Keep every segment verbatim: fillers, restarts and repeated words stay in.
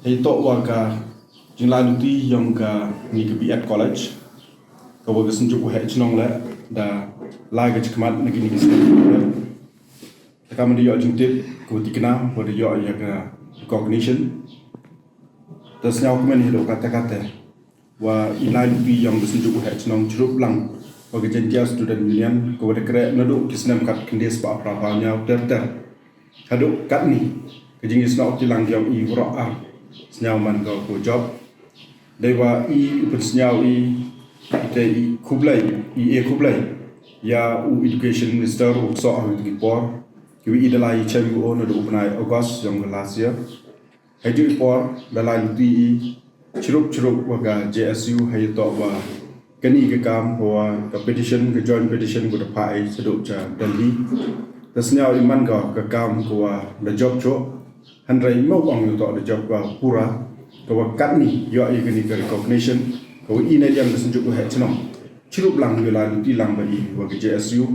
Hei toh wa ka jinglai luti yong ka ni ka B Ed College, ka wa ka Synjuk Waheh Chnong le da lai ka chikmat na ki ni ki snem. Ta ka man da yoh jingtip ka wa tikna wa da yoh ya ka recognition. Ta sñiaw kmen hi do kata kata wa i lai luti yong ka Synjuk Waheh Chnong chirup lang wa ka Jaintia Student Union ka wa da kreh na do ki snem kat khyndiat spah phra phaw ñiaw ter ter. Hadooh katni, ka jingisnoh ki lang yong i waroh ar sñiaw man ko ko job. Dei wa i u pynsñiaw i, i te i khublei, i e khublei ya u Education Minister u ksoh ha ki por ki wi i da lai i chem u o na du u bnai August yong ka last year. Hei ju i por da lai luti i chirup chirup wa ka J S U hei toh wa kani ka kam ko wa ka petition, ka joint petition ko da phah i sa du cha Delhi. Da sñiaw i man ko ka kam ko wa da job cho. Hynrei mo ong yu toh da job wa pura, ko wa katni yoh i kani ka recognition ko wa i na yang ka Synjuk Waheh Chnong chirup lang yu lai luti lang ba i wa ka J S U.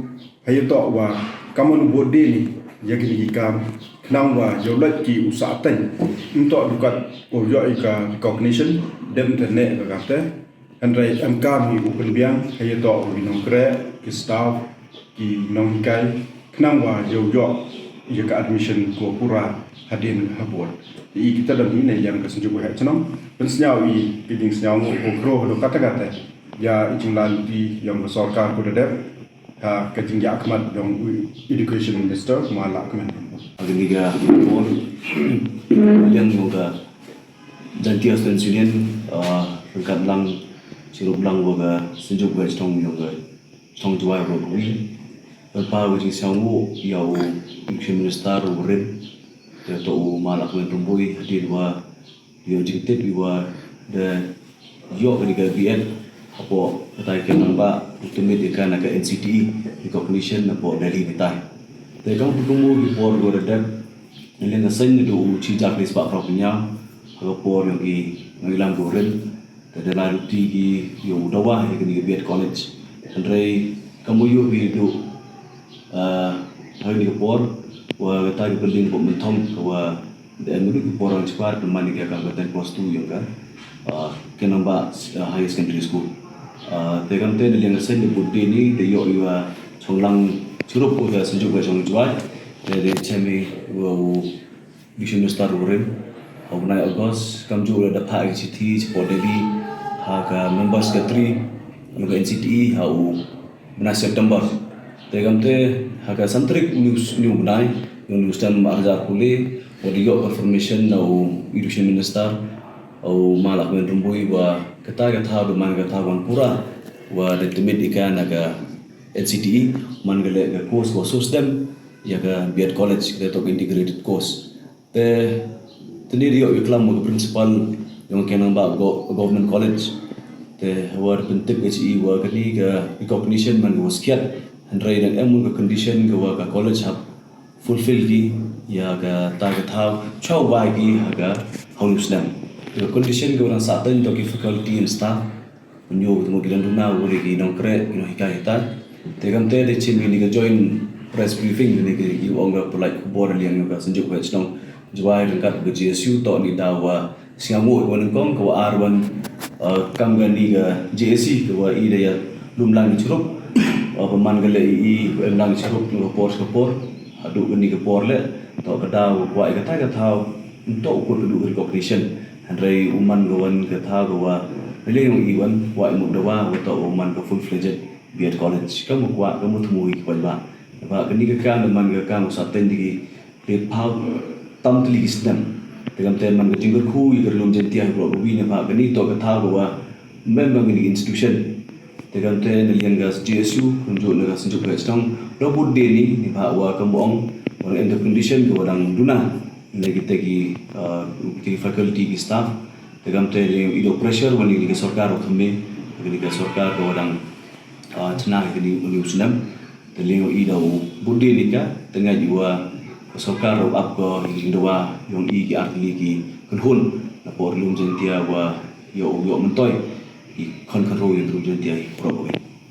Hei toh wa kamon u bud de ni ya kini ki kam khnang wa yoh lait ki u sah teng. Ntoh dukat u yoh i ka recognition dem te ne ka kate. Hynrei em kam hi u pynbiang hei toh u nongkreh ki staff ki nonghikai khnang wa yoh yoh ya ka admission ko pura hadien ha bud. I kita da ni ne yang ka Synjuk Waheh Chnong pynsñiaw i ki jingsñiaw mo ko kro hado kata kata ya i jinglai luti yong ka sorkar ko da dep. Ha ka jingyakhmat yong u Education Minister ma la kmen. Agi ni ka por yang yong ka Jaintia Students Union, ah, ryngkat lang chirup lang wa ka Synjuk Waheh Chnong yong ka Chnong Jwai wa ka wi. Pynpaw ka jingsñiaw mo ya u Education Minister u Rim, ya toh u ma la kmen Rymbui hadien wa yoh jingtip i wa da yoh kani ka B Ed hapoh ka tai ka nang ba u tymit i ka na ka N C T E recognition hapoh Delhi ni tai. Te kam pu kumu ki por ko da dep, nang ka seng du u chi jak ni spah prok nya ha ka por yong i nang lam ko rin. Te da lai luti ki yoh u dawa ya kani ka B Ed College. Hynrei kam u yoh ki du, ah, ha kani ka por wa ka tai ka building ko mynthong ka wa da em mulu ki por ang chipar pynman i ka kam ka ten plus two yong ka, ah, ka nang ba, ah, higher secondary school. Ah, te kam te da liang ka seng da bud de ni da yoh i wa chong lang chirup ko ka Synjuk Waheh Chnong Jwai. Te da chem i wa u Education Minister u Rim ha u bnai August kam ju da phah i chithi chipoh Delhi ha ka member secretary yong ka N C T E ha u bnai September. Te kam te ha ka san tarik uni u bnai yong uni u snem ar hajar kule wa da yoh confirmation na u Education Minister u ma la kmen Rymbui wa kata ka thaw da man ka thaw wan pura wa da tymit i ka na ka N C T E man ka le ka course ko sus dem ya ka B Ed College ka toh integrated course. Te, te ni da yoh i klam wa ka principal yong ka nang ba go-, government college. Te wa da pyntip ka chi i wa kani ka recognition man ka wa skiat. Hynrei dang em ka condition ka wa ka college hap fulfill ki ya ka ta ka thaw chow bai ki ha ka hau snem. Ka condition ka wa dang sah teng toh ki faculty and staff. Nyo tu mo ki dang duna wa ki nongkreh ki nonghikai hitai. Te kam te da chim ni ka joint press briefing ni ka i ong ka pynlait khubor liang ka Synjuk Waheh Chnong Jwai ryngkat ka J S U toh ni da wa sñiaw mo wa nyngkong ka wa ar wan, ah, kam ka ni ka J S C ka wa i da ya lum lang chirup, ah, pynman ka le i, i em lang chirup ka por ka por. Hadu ka ni ka por le toh ka da wa kwah i ka ta ka thaw ntoh u kut ka du recognition. Hynrei u man ka wan ka thaw ka wa le yong i wan kwah i muk da wa wa toh u man ka full fledged B Ed College. Ka mu kwah, ka mu thmu i ki paidbah. Ba ka ni ka kam da man ka kam u sah teng di ki phaw tam tylli ki snem. Te kam te man ka jingkyrkhu i ka ri lum Jaintia i bro ka wi ne ba ka ni toh ka thaw ka wa member ni institution. Te kam te na liang ka J S U, kumjuh na ka Synjuk Waheh Chnong, da bud de ni, ni ba wa ka mong, wa em the condition ka wa dang duna. Na kita ki, ah, kita ki faculty ki staff. Te kam te ni i do pressure wa ni ka sorkar wa kami, ni ka sorkar ka wa dang, ah, chna ka ni uni u snem. Te liang i da u bud de ni ka, te nga i wa ka sorkar u ap ka i da wa yong i ki artylli ki kynhun na por lum Jaintia wa yoh, yoh myntoi i khon khon ro yong lum Jaintia i pro ko.